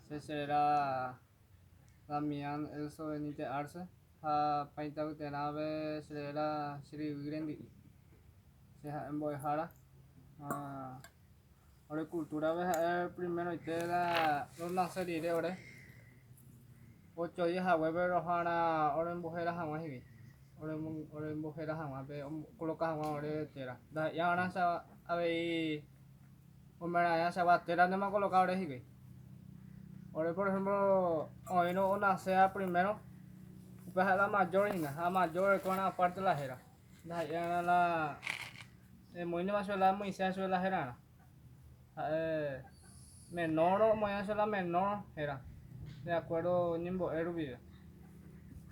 Che cheréra Damián Elso Benítez Arce ha Paĩ Tavyterãpe che réra che ryvy rendy'i. Che ha'e mbo'ehára ha ore cultura-pe ha'e primeroite la ronace rire ore ocho días haguépe roha'arã orembohéra hag̃ua hikuái, orembohéra hag̃ua pe ocoloca hag̃ua ore téra. Ndaha'éi arã avei Oimeraẽchagua téra ndéma okoloka ore hikuái. Ore por ejemplo oĩrõ onasea primero, upe ha'e la mayor hína, ha mayor oiko va'erã aparte la héra. Ndaha'éi va'erã la emoĩnema chupe la emoĩséva chupe la herarã. Ha'e menor omoĩva chupe la menor héra, de acuerdo ñembo'e rupive.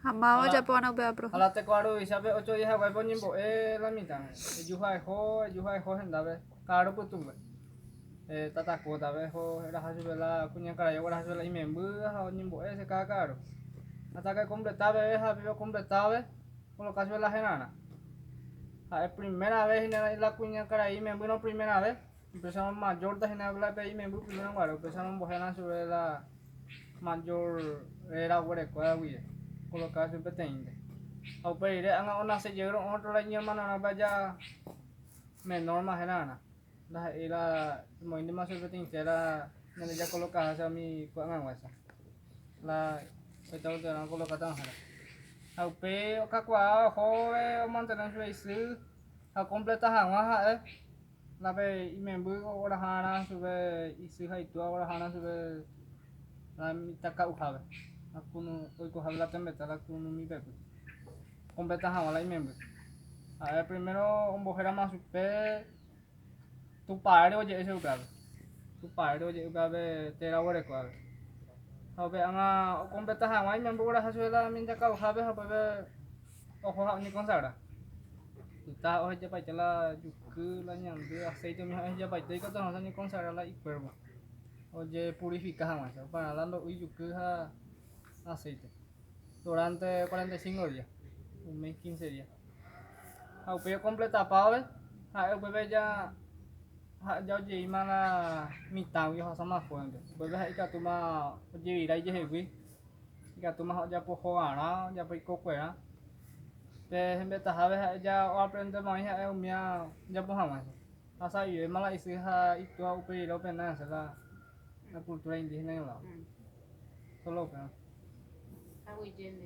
Ha máva ojapo va'erã upéva profe? Ha la tekoha ruvichápe ocho días haguépe oñembo'e la mitãme. Eju ha eho, eju ha eho hendápe. Ka'aru pytũngue. Tatakótape oho eraha chupe la kuñakarai ogueraha chupe la imemby ha oñembo'e hese káda ka'aru. Hasta que okompleta peve ha pépe okompleta okoloka chupe la herarã. Ha'e primera vez hína la kuñakarai imembýrõ primera vez, upéicharõ mayor-ta hína la pe imemby primero guare, upéicharõ ombohéra chupe la mayor réra oguerekóva guive, okoloka chupe peteĩnte. Ha upe rire ág̃a onase jeýrõ ótro la iñermanorãpe aja. Menor ma hérarã. Ndaha'éi la emoĩndema chupe peteĩ téra ñande jakolokaháicha umi ko'ag̃aguáicha. La heta volterã okolokátava héra. Ha upéi okakuaa ohóve omantene chupe isy ha okompleta hag̃ua ha'e la pe imemby oraharã chupe isy ha itúa oraharã chupe la mitãka'uhápe oikohápe la tembeta la kunumípepe. Okompleta hag̃ua la imemby. Ha'e primero ombohérama chupe Tupãre oje'e che upévape. Tupãre oje'e upévape téra oguerekóvape. Ha upe ág̃a okompleta hag̃ua imemby ogueraha chupe la minjaka'uhápe ha upépe oho ha oñekonsagra. Pyta ohejapaite la juky, la ñandy, aceite umi ohejapaite ikatu hag̃ua oñekonsagra la ikuérpo ojepurifika hag̃uáicha. Upearã la ndo'úi juky ha aceite. Durante 45 días, un mes 15 días. Ha upéi okompletapáve, ha'e upépe ja ja ojeíma la mitãgui ohasáma jóvenpe. Upépe ha'e ikatúma ojevira ijehegui, ikatúma ojapo hogarã, ojapo ikokuerã. Pe hembetahápe ha'e ja oaprendéma oĩ ha'e umía ojapo hag̃uáicha. Ha sa'ivéma la isy ha itúa upe rire opena hese la la cultura indígena ñoláo. Solo upéva. Aguyje ndéve.